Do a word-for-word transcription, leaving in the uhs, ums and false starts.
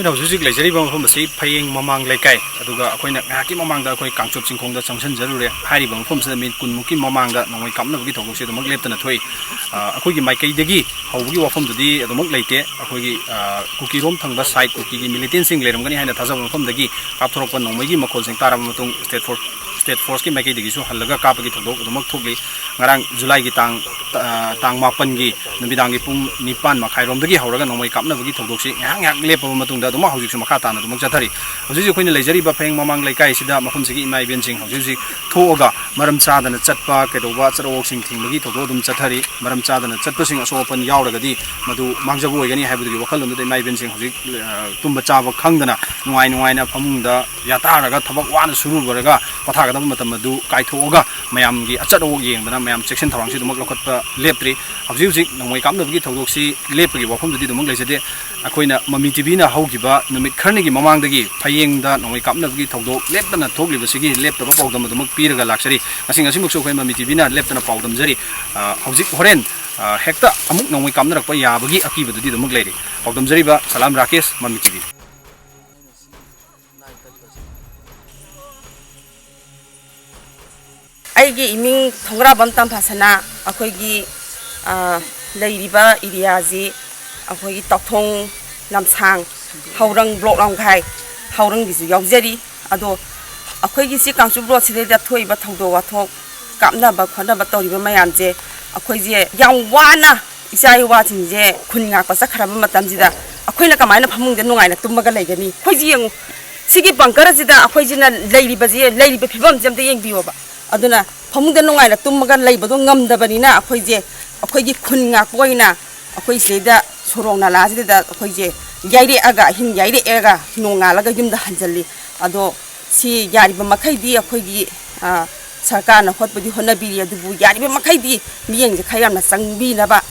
ꯑꯩꯈꯣꯏꯅ ꯍꯧꯖꯤꯛ ꯍꯧꯖꯤꯛ ꯂꯩꯖꯔꯤꯕ ꯃꯐꯝ ꯑꯁꯤ ꯐꯌꯦꯡ ꯃꯃꯥꯡ ꯂꯩꯀꯥꯏ, ꯑꯗꯨꯒ ꯑꯩꯈꯣꯏꯅ ꯉꯥꯏꯍꯥꯛꯀꯤ ꯃꯃꯥꯡꯗ ꯑꯩꯈꯣꯏ ꯀꯥꯡꯆꯨꯞ ꯆꯤꯡꯈꯣꯡꯗ ꯆꯪꯁꯤꯟꯖꯔꯨꯔꯦ꯫ ꯍꯥꯏꯔꯤꯕ ꯃꯐꯝꯁꯤꯗ ꯃꯤꯅꯤꯠ ꯀꯨꯟꯃꯨꯛꯀꯤ ꯃꯃꯥꯡꯗ ꯅꯣꯡꯃꯩ ꯀꯥꯞꯅꯕꯒꯤ ꯊꯧꯗꯣꯛꯁꯦ ꯑꯗꯨꯃꯛ ꯂꯦꯞꯇꯅ ꯊꯣꯛꯏ꯫ ꯑ, ꯑꯩꯈꯣꯏꯒꯤ ꯃꯥꯏꯀꯩꯗꯒꯤ ꯍꯧꯕꯒꯤ ꯋꯥꯐꯝꯗꯨꯗꯤ ꯑꯗꯨꯃꯛ ꯂꯩꯇꯦ꯫ ꯑꯩꯈꯣꯏꯒꯤ, ꯑ, ꯀꯨꯀꯤꯔꯣꯝ ꯊꯪꯕ ꯁꯥꯏꯠ, ꯀꯨꯀꯤꯒꯤ ꯃꯤꯂꯤꯇꯦꯟꯁꯤꯡ ꯂꯩꯔꯝꯒꯅꯤ ꯍꯥꯏꯅ ꯊꯥꯖꯕ ꯃꯐꯝꯗꯒꯤ ꯀꯥꯞꯊꯣꯔꯛꯄ ꯅꯣꯡꯃꯩꯒꯤ ꯃꯈꯣꯜꯁꯤꯡ ꯇꯥꯔꯕ ꯃꯇꯨꯡ, ꯁ꯭ꯇꯦꯠ ꯐꯣꯔ-, ꯁ꯭ꯇꯦꯠ ꯐꯣꯔꯁꯀꯤ ꯃꯥꯏꯀꯩꯗꯒꯤꯁꯨ ꯍꯜꯂꯒ ꯀꯥꯞꯄꯒꯤ ꯊꯧꯗꯣꯛ ꯑꯗꯨꯃꯛ ꯊꯣꯛꯂꯤ꯫ ꯉꯔꯥꯡ ꯖꯨꯂꯥꯏꯒꯤ ꯇꯥꯡ, ꯑ, ꯇꯥꯡ ꯃꯥꯄꯟꯒꯤ ꯅꯨꯃꯤꯗꯥꯡꯒꯤ ꯄꯨꯡ ꯅꯤꯄꯥꯟ ꯃꯈꯥꯏꯔꯣꯝꯗꯒꯤ ꯍꯧꯔꯒ ꯅꯣꯡꯃꯩ ꯀꯥꯞꯅꯕꯒꯤ ꯊꯧꯗꯣꯛꯁꯤ ꯉꯥꯏꯍꯥꯛ ꯉꯥꯏꯍꯥꯛ ꯂꯦꯞꯄꯕ ꯃꯇꯨꯡꯗ ꯑꯗꯨꯃꯛ ꯍꯧꯖꯤꯛꯁꯨ ꯃꯈꯥ ꯇꯥꯅ ꯑꯗꯨꯃꯛ ꯆꯠꯊꯔꯤ꯫ ꯍꯧꯖꯤꯛ ꯍꯧꯖꯤꯛ ꯑꯩꯈꯣꯏꯅ ꯂꯩꯖꯔꯤꯕ ꯐꯌꯦꯡ ꯃꯃꯥꯡ ꯂꯩꯀꯥꯏꯁꯤꯗ ꯃꯐꯝꯁꯤꯒꯤ ꯏꯃꯥ ꯏꯕꯦꯟꯁꯤꯡ ꯍꯧꯖꯤꯛ ꯍꯧꯖꯤꯛ ꯊꯣꯛꯑꯒ ꯃꯔꯝ ꯆꯥꯗꯅ ꯆꯠꯄ ꯀꯩꯗꯧꯕ ꯑꯆꯠ ꯑꯋꯣꯛꯁꯤꯡ ꯊꯤꯡꯕꯒꯤ ꯊꯧꯗꯣꯛ ꯑꯗꯨꯝ ꯆꯠꯊꯔꯤ꯫ ꯃꯔꯝ ꯆꯥꯗꯅ ꯆꯠꯄꯁꯤꯡ ꯑꯁꯣꯛ ꯑꯄꯟ ꯌꯥꯎꯔꯒꯗꯤ ꯃꯗꯨ ꯃꯥꯡꯖꯕ ꯑꯣꯏꯒꯅꯤ ꯍꯥꯏꯕꯗꯨꯒꯤ ꯋꯥꯈꯜꯂꯣꯟꯗꯨꯗ ꯏꯃꯥ ꯏꯕꯦꯟꯁꯤꯡ ꯍꯧꯖꯤꯛ, ꯑ, ꯇꯨꯝꯕ ꯆꯥꯕ ꯈꯪꯗꯅ ꯅꯨꯡꯉꯥꯏ ꯅꯨꯡꯉꯥꯏꯅ ꯐꯃꯨꯡꯗ ꯌꯥꯇꯥꯔꯒ ꯊꯕꯛ ꯋꯥꯅ ꯁꯨꯔꯨꯕꯔꯒ ꯄꯣꯊꯥꯒꯗꯕ ꯃꯇꯝ ꯑꯗꯨ ꯀꯥꯏꯊꯣꯛꯑꯒ ꯃꯌꯥꯝꯒꯤ ꯑꯆꯠ ꯑꯋꯣꯛ ꯌꯦꯡꯗꯅ ꯃꯌꯥꯝ ꯆꯦꯛꯁꯤꯟ ꯊꯧꯔꯥꯡꯁꯤ ꯑꯗꯨꯃꯛ ꯂꯧꯈꯠꯄ ꯂꯦꯞꯇ꯭ꯔꯤ꯫ ꯍꯧꯖꯤꯛ ꯍꯧꯖꯤꯛ ꯅꯣꯡꯃꯩ ꯀꯥꯞꯅꯕꯒꯤ ꯊꯧꯗꯣꯛꯁꯤ ꯂꯦꯞꯄꯒꯤ ꯋꯥꯐꯝꯗꯨꯗꯤ ꯑꯗꯨꯃꯛ ꯂꯩꯖꯗꯦ꯫ ꯑꯩꯈꯣꯏꯅ ꯃꯃꯤ ꯇꯤꯚꯤꯅ ꯍꯧꯈꯤꯕ ꯅꯨꯃꯤꯠ ꯈꯔꯅꯤꯒꯤ ꯃꯃꯥꯡꯗꯒꯤ ꯐꯌꯦꯡꯗ ꯅꯣꯡꯃꯩ ꯀꯥꯞꯅꯕꯒꯤ ꯊꯧꯗꯣꯛ ꯂꯦꯞꯇꯅ ꯊꯣꯛꯂꯤꯕꯁꯤꯒꯤ ꯂꯦꯞꯇꯕ ꯄꯥꯎꯗꯝ ꯑꯗꯨꯃꯛ ꯄꯤꯔꯒ ꯂꯥꯛꯆꯔꯤ꯫ ꯉꯁꯤ ꯉꯁꯤꯃꯛꯁꯨ ꯑꯩꯈꯣꯏ ꯃꯃꯤ ꯇꯤꯚꯤꯅ ꯂꯦꯞꯇꯅ ꯄꯥꯎꯗꯝꯖꯔꯤ꯫ ꯑ, ꯍꯧꯖꯤꯛ ꯍꯣꯔꯦꯟ, ꯑ, ꯍꯦꯛꯇ ꯑꯃꯨꯛ ꯅꯣꯡꯃꯩ ꯀꯥꯞꯅꯔꯛꯄ ꯌꯥꯕꯒꯤ ꯑꯀꯤꯕꯗꯨꯗꯤ ꯑꯗꯨꯃꯛ ꯂꯩꯔꯤ꯫ ꯄꯥꯎꯗꯝꯖꯔꯤꯕ ꯁꯂꯥꯝ ꯔꯥꯀꯦꯁ, ꯃꯃꯤ ꯇꯤꯚꯤ꯫ ꯑꯩꯒꯤ ꯏꯃꯤꯡ ꯊꯣꯡꯒ꯭ꯔꯥꯕꯝ ꯇꯝꯐꯥꯁꯅꯥ꯫ ꯑꯩꯈꯣꯏꯒꯤ, ꯑ, ꯂꯩꯔꯤꯕ ꯑꯦꯔꯤꯌꯥꯁꯤ ꯑꯩꯈꯣꯏꯒꯤ ꯇꯥꯎꯊꯣꯡ, ꯂꯝꯁꯥꯡ, ꯍꯧꯔꯪ, ꯕ꯭ꯂꯣꯛ ꯂꯝꯈꯥꯏ, ꯍꯧꯔꯪꯒꯤꯁꯨ ꯌꯥꯎꯖꯔꯤ꯫ ꯑꯗꯣ ꯑꯩꯈꯣꯏꯒꯤ ꯁꯤ ꯀꯥꯡꯆꯨꯞ ꯔꯣꯗꯁꯤꯗꯩꯗ ꯊꯣꯛꯏꯕ ꯊꯧꯗꯣꯛ ꯋꯥꯊꯣꯛ, ꯀꯥꯞꯅꯕ ꯈꯣꯠꯅꯕ ꯇꯧꯔꯤꯕ ꯃꯌꯥꯝꯁꯦ ꯑꯩꯈꯣꯏꯁꯦ ꯌꯥꯝ ꯋꯥꯅ ꯏꯆꯥ ꯏꯋꯥꯁꯤꯡꯁꯦ ꯈꯨꯟ ꯉꯥꯛꯄ ꯆꯠꯈ꯭ꯔꯕ ꯃꯇꯝꯁꯤꯗ ꯑꯩꯈꯣꯏꯅ ꯀꯃꯥꯏꯅ ꯐꯃꯨꯡꯗ ꯅꯨꯡꯉꯥꯏꯅ ꯇꯨꯝꯃꯒ ꯂꯩꯒꯅꯤ? ꯑꯩꯈꯣꯏꯁꯦ ꯌꯦꯡꯉꯨ, ꯁꯤꯒꯤ ꯕꯪꯀꯔ ꯑꯁꯤꯗ ꯑꯩꯈꯣꯏꯁꯤꯅ ꯂꯩꯔꯤꯕꯁꯦ, ꯂꯩꯔꯤꯕ ꯐꯤꯕꯝꯁꯦ ꯑꯝꯇ ꯌꯦꯡꯕꯤꯌꯣꯕ꯫ ꯑꯗꯨꯅ ꯐꯃꯨꯡꯗ ꯅꯨꯡꯉꯥꯏꯅ ꯇꯨꯝꯃꯒ ꯂꯩꯕꯗꯣ ꯉꯝꯗꯕꯅꯤꯅ ꯑꯩꯈꯣꯏꯁꯦ, ꯑꯩꯈꯣꯏꯒꯤ ꯈꯨꯟ ꯉꯥꯛꯄ ꯑꯣꯏꯅ ꯑꯩꯈꯣꯏ ꯁꯤꯗꯩꯗ ꯁꯣꯔꯣꯛ ꯅꯂꯥꯁꯤꯗ ꯑꯩꯈꯣꯏꯁꯦ ꯌꯥꯏꯔꯛꯑꯒ, ꯑꯍꯤꯡ ꯌꯥꯏꯔꯛꯑꯒ ꯅꯣꯡꯉꯥꯜꯂꯒ ꯌꯨꯝꯗ ꯍꯟꯖꯜꯂꯤ꯫ ꯑꯗꯣ ꯁꯤ ꯌꯥꯔꯤꯕ ꯃꯈꯩꯗꯤ ꯑꯩꯈꯣꯏꯒꯤ, ꯑ, ꯁꯔꯀꯥꯔꯅ ꯍꯣꯠꯄꯗꯤ ꯍꯣꯠꯅꯕꯤꯔꯤ, ꯑꯗꯨꯕꯨ ꯌꯥꯔꯤꯕ ꯃꯈꯩꯗꯤ ꯃꯤꯠꯌꯦꯡꯁꯦ ꯈꯔ ꯌꯥꯝꯅ ꯆꯪꯕꯤꯅꯕ